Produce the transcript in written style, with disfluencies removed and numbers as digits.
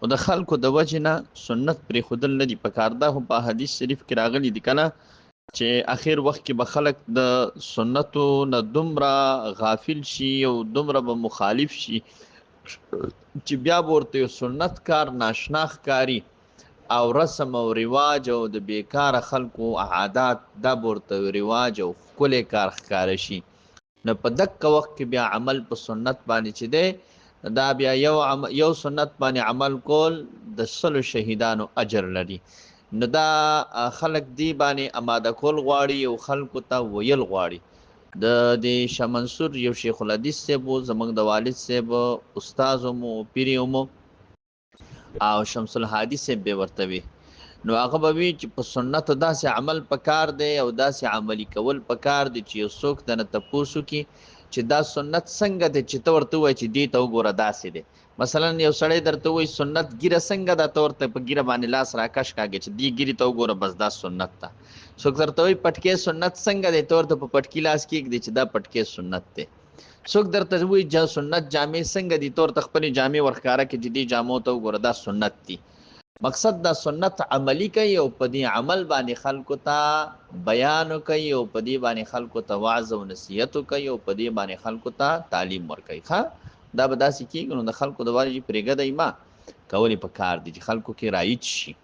او د خلکو د وجې نه سنت پرېښودل نه دي پکار. دا خو په حدیث شریف کې راغلي دي که نه چې اخر وخت کې به خلک د سنتو نه دومره غافل شي او دومره به مخالف شي چې بیا به ورته یو سنت کار ناشنا ښکاري او رسم او رواج او د بیکاره خلکو عادات دا به ورته رواج او ښکلی کار ښکاره شي. نو په دقه وخت کې بیا عمل په سنت باندې چې دی، دا بیا یو سنت باندې عمل کول د 100 شهیدانو اجر لري. نو دا خلک دی باندې اماده کول غواړي او خلکو ته ویل غواړي. د دې شاه منصور یو شیخ الحدیث صاحب و، زموږ د والد صاحب استاد مو، پیری مو، او شمس الهادي صاحب به ورته وي. نو هغه به وي چې په سنتو داسې عمل پکار دی او داسې عملي کول پکار دی چې یو څوک درنه تپوس وکړي چې دا سنت څنګه دی، چې ته ورته ووایې چې دې ته وګوره داسې دی. مثلا یو سړی درته ووایي سنت ږیره څنګه ده، ته ورته په ږیره باندې لاس راکش کاږې چې دې ږیرې ته وګوره بس دا سنت ده. څوک درته وایي پټکی سنت څنګه دی، ته ورته په پټکي لاس کېږدې چې دا پټکی سنت دی. څوک درته وایي سنت جامې څنګه دي، ته ورته خپلې جامې ورښکاره کړې چې دې جامو ته وګوره دا سنت دي. مقصد دا سنت عملی کوي او په دې عمل باندې خلکو ته بیان کوي او په دې باندې خلکو ته وعظ او نصیحت کوي او په دې باندې خلکو ته تعلیم ورکوي. ښه دا به داسې کېږي. نو د خلکو د وجې پرېږدئ ما کولې په کار دي چې خلکو کې رایج شي.